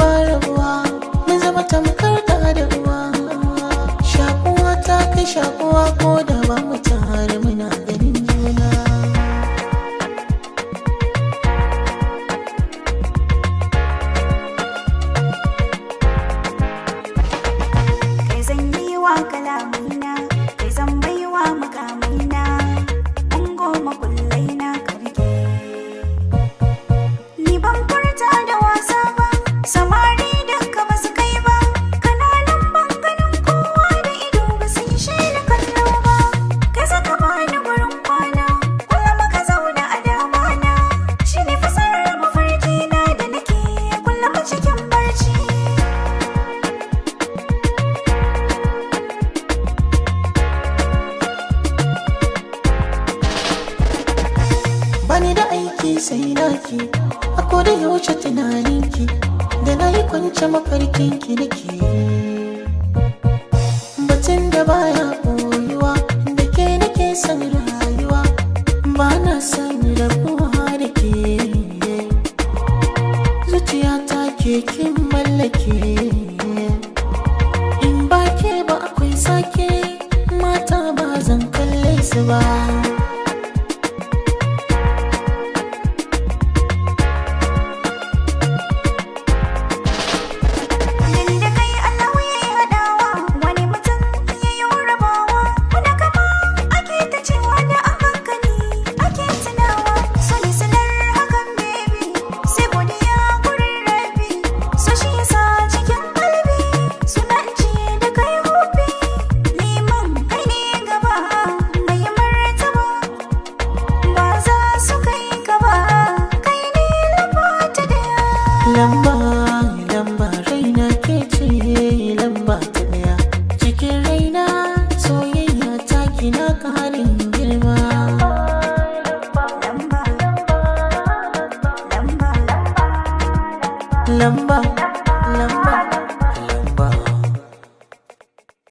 ba rabuwa, mun zama tamkar da da uwa. Shakuwa ta kai shakuwa, ko da ba mu tare muna ganin juna. Kai zan yi wa kalamaina, kai zan baiwa makamaina, ungo makullaina ka rike. Ni ban furta da wasa ba, samari duka ba su kai ba, kananan banganin kowa da ido ba su yi shaida kallo ba. Kai saka bani gurin kwana, kullum ka zauna a damana, shi ne fasarar mafarki na da nake kullum cikin barci. Bani da aiki sai naki, a koda yaushe tunaninki, da na yi kwance mafarkinki nake. Batun da baya boyuwa, da ke nake son rayuwa, ba na son rabuwa da ke. Zuciyata ke kin mallake, in ba ke ba akwai sake, mata ba zan kalle su ba. Gani da kai Allah ya yi haɗawa, wani mutum ya yi rabawa, wani kama ake ta cewa da an hankali ake tunawa. So ni sanar hakan baby, sai godiya gurin rabi, so shi yasa cikin kalbi suna ce da kai hobi. Liman kai ne gaba mai martaba, ba za su kai ka ba, kai ne lamba ta daya. Lamba, lamba raina ke ce lamba ta daya. Cikin raina soyayya ta kina karin girma. Lamba, lamba, Lamba, lamba.